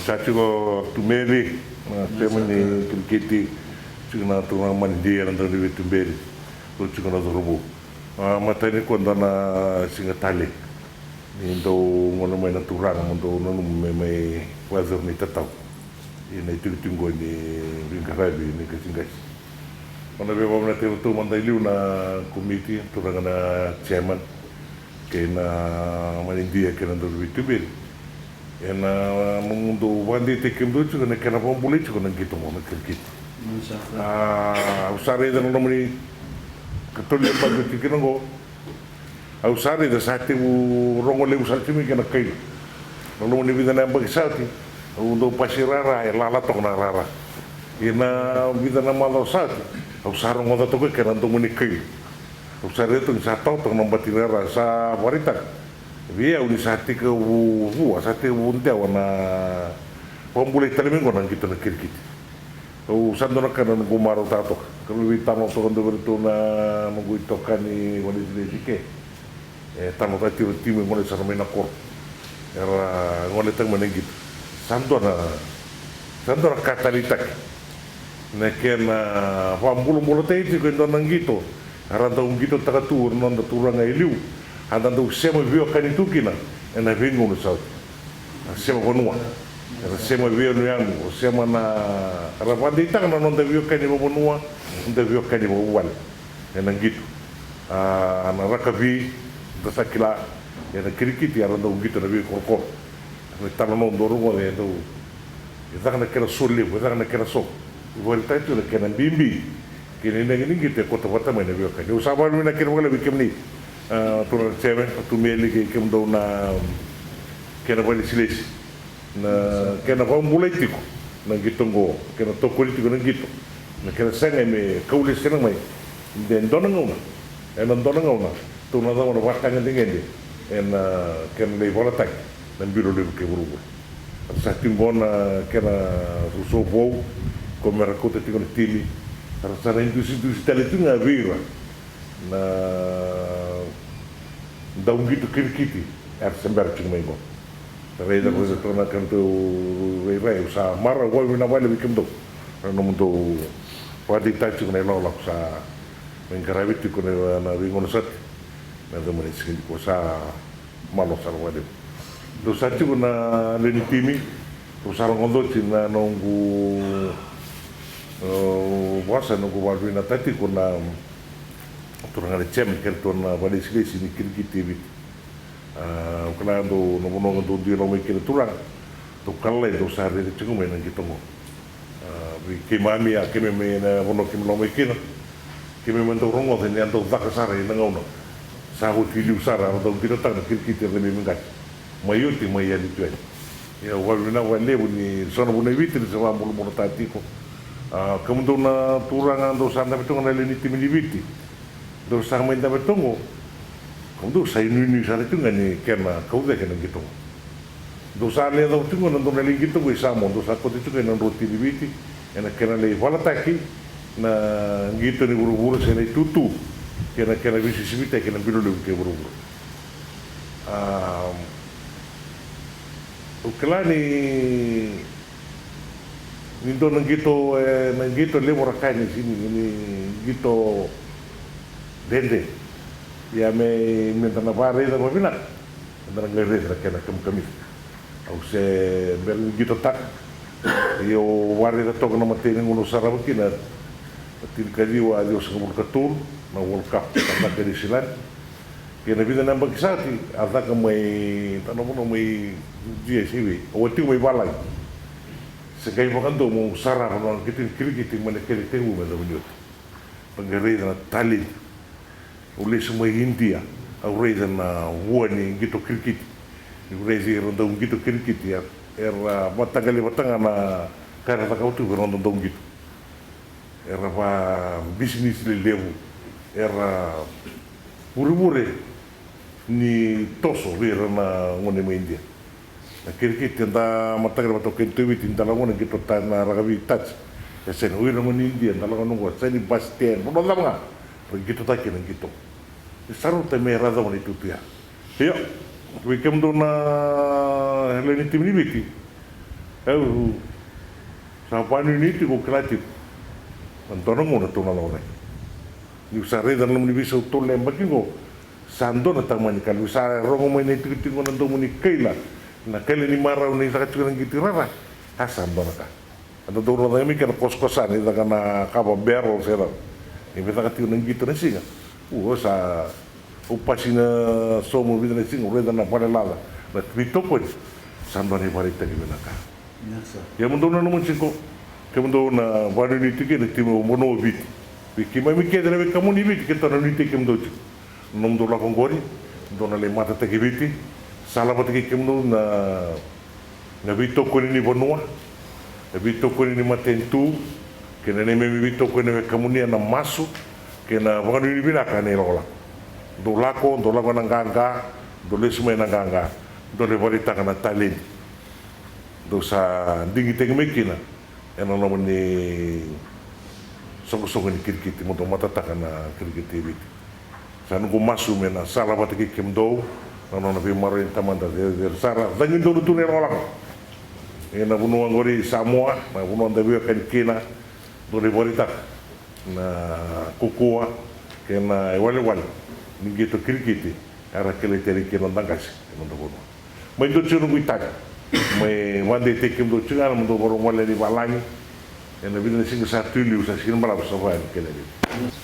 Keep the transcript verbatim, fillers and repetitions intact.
Sa tiko Tumeli, na chairman ni kirikiti, tiko na turaga manidia na dau ni veituberi, ko tiko na cauravou. A, matai ni kua dua na siga tale ni dau gole mai na turaga mo dau nanuma me mai vakayacori na itatau ina itikotiko ni veiqaravi ni qasigasi. Au na via vakavinavinakataki iratou mada i liu na komiti, turaga na chairman kei na manidia kei na dau ni veituberi. Ena nomudou vakadeitaki kemudou tiko ena kena vakabulai tiko na qito qo na kirikiti. A, au sa raica na loma ni katolu ni yabaki au tiko kina qo. Au sa raica sa tekivu rogo levu sara tiko mai kei na kailu. Na loma ni vica na yabaki sa oti, au dau pasi rara, e lala toka na rara. Ena vica na macawa sa oti, au sa rogoca toka kei na domo ni kailu. Au sa raica toka ni sa tawa toka na bati ni rara, sa vakaraitaka vei au ni sa tekivu vua, sa tekivu dewa na vakabulai tale mai qo na qito na kirikiti. Au sa dua na ka na noqu marautaka toka. Ka veitalanoa toka dua vei iratou na noqu itokani vakalesilesi ke. E talanoataka tiko na timi e gole sara mai na koro. Era goletaka mai na qito. Sa dua na, sa dua na ka taleitaki. Na kena vakabulabulataki tiko e dua na qito. Era dau qitotaka tu na noda turaga e liu. A da dau sema veiwekani tu kina ena veigauna sa oti. Era sema vanua, era sema veiyanuyanu, era sema na, era vakadeitaka na noda veiwekani vakavanua, noda veiwekani vakavuvale ena qito. A, na rakavi, da sa kila, ena kirikiti era dau qito na veikorokoro. Ena italanoa dau rogoca e dau, e caka na kena so levu, e caka na kena so. E vakaraitaka tiko na kena bibi kei na inaki ni qito e koto vata mai na veiwekani. Au sa vakavinavinaka kina vakalevu vei kemuni, a, turaga na chairman, a Tumeli kei kemudou na kena vakalesilesi. Na kena vakabulai tiko na qito oqo, kena tokoni tiko na qito, na kena sega me kau lesu kina mai. De dua na gauna, ena dua na gauna tou na cava na vakatagedegede ena kena lai valataki na bilo levu kei vuravura. Sa tiko na kena ruso vou ko me ra kauta tiko na timi, ra sa na idusidusi tale tu ga vei ira na dauqito kirikiti era se bera tiko mai qo. Raica, raica toka na kemudou rairai, au sa marau vakavinavinaka vakalevu vei kemudou na nomudou vakadeitaki tiko na ilakolako sa mai qaravi tiko na veigauna sa oti. Na cava mai na siga nikua sa malo sara vakalevu. Dou sa tiko na lewe ni timi, dou sa rogoca oti na noqu, e, vosa, noqu vakavinavinakataka tiko na turaga na chairman kei ratou na vakalesilesi ni kirikiti e Viti. A, au kila dou na vanua dou dui lako mai kina turaga, dou kala lai dou sa raica tiko mai na qito qo. A, vei keimami, a, keimami na vanua keimami lako mai kina, keimami dau rogoca ni a dau caka sara ena gauna sa oti liu sara, era dau qitotaka na kirikiti era mai veiqati. Mai oti, mai yali tu yani. Ia, au vakavinavinaka vakalevu ni so na vanua e Viti ni se vakabulabulataka tiko. A, kemudou na turaga dou sa dabe tu ga na lewe ni timi ni Viti. Dou sa mai dabe tu qo, kemudou sa inuinui sara tu ga ni kena kau cake na qito qo. Dou sa lai yacova tu qo na dou na lai qito qo i Samoa, dou sa kauta tu qo ena drotini Viti, ena kena lai valataki na qito ni vuravura se na itutu kei na kena veisisivitaki ena bilo levu kei vuravura. A, au kila ni ni dua na qito, e, na qito levu ra kaya ni sini, ni qito dede. Ia me, meda na vakaraica vakavinaka, meda na qai raica na kena kamikamica. Au se bera ni qitotaka, ia au vakaraica toka na imatai ni gauna au sarava kina, na tinikaciwa ciwasagavulu ka tolu, na World Cup, a caka e New Zealand. Kei na vica na yabaki sa oti, a caka mai, ta na vanua mai G S A V, au a tiko mai valagi. Se qai vakadua meu sarava na nona qito ni kirikiti mai na kena itekivu me yacova ni oti. Au qai raica na talent. Au lesu mai Idia, au raica na vua ni qito kirikiti. Au raici ira dau qito kirikiti, era, era mataqali vata ga na ka era cakava tu vei ira na dau qito. Era vakabisinisi lelevu, era vurevure ni toso vei ira na gone mai Idia. Na kirikiti eda mataqali vata o keda tu e Viti, da lako na qito ta na rakavi touch. E sega ni o ira na gone Idia, da lako na qo, e sega ni basi ten, vanua cava ga, ra qitotaka kina na qito. Ni sa rauta me ra cava na itutu ya. Io, vei kemudou na lewe ni timi ni Viti, Au sa vakanuinui tiko, au kila tiko na dua na gauna tou na lako cake. Niu sa raica na nomuni veisau tolu na yabaki oqo, sa dua na tama ni ka, niu sa rogo mai na itikotiko na domo ni kaila, na kaila ni marau ni caka tiko na qito rara. A sa dua na ka. Eda dau rogoca mai kena kosakosa ni caka na kava barrel se cava. Ni vei caka tiko na qito na siga. Ua sa, au pasi na somo vica na siga, au raica na vale laca, na veitokoni. Sa dua na ivakaraitaki vinaka. Ia mudou na nomuni tiko, kemudou na vakanuinui tiko kei na timi o Vanua o Viti. Vei keimami kece na veikamuni Viti, keitou na nuitaki kemudou tiko. Nomudou lako oqori, dou na lai matataki Viti, sala vata kei kemudou na, na veitokoni ni vanua, na veitokoni ni matanitu, kei na neimami veitokoni na wekamuni ena masu, kei na vakanuinui vinaka ena ilakolako. Dou lako, dou lako ena qaqa, dou lesu mai ena qaqa, dou lai vakaraitaka na taledi dou sa digitaki mai kina ena loma ni soqosoqo ni kirikiti, mo dou matataka na kirikiti e Viti. Sa noqu masu me na sala vata kei kemudou na nona veimaroroi na Tamada Cecere sara, cagidonu tu na ilakolako. Ena vanua oqori Samoa, na vanua da veiwekani kina, dou lai vakaraitaka na kaukauwa kei na iwalewale ni qito kirikiti era kilai tale kina na noda qase ena noda vanua. Mai dua tiko noqu itavi, mai vakadeitaki kemudou tiko ga na nomudou vakarau gole yani valagi ena vica na siga sa tu i liu, sa sega ni balavu, sa vaya na kena liu.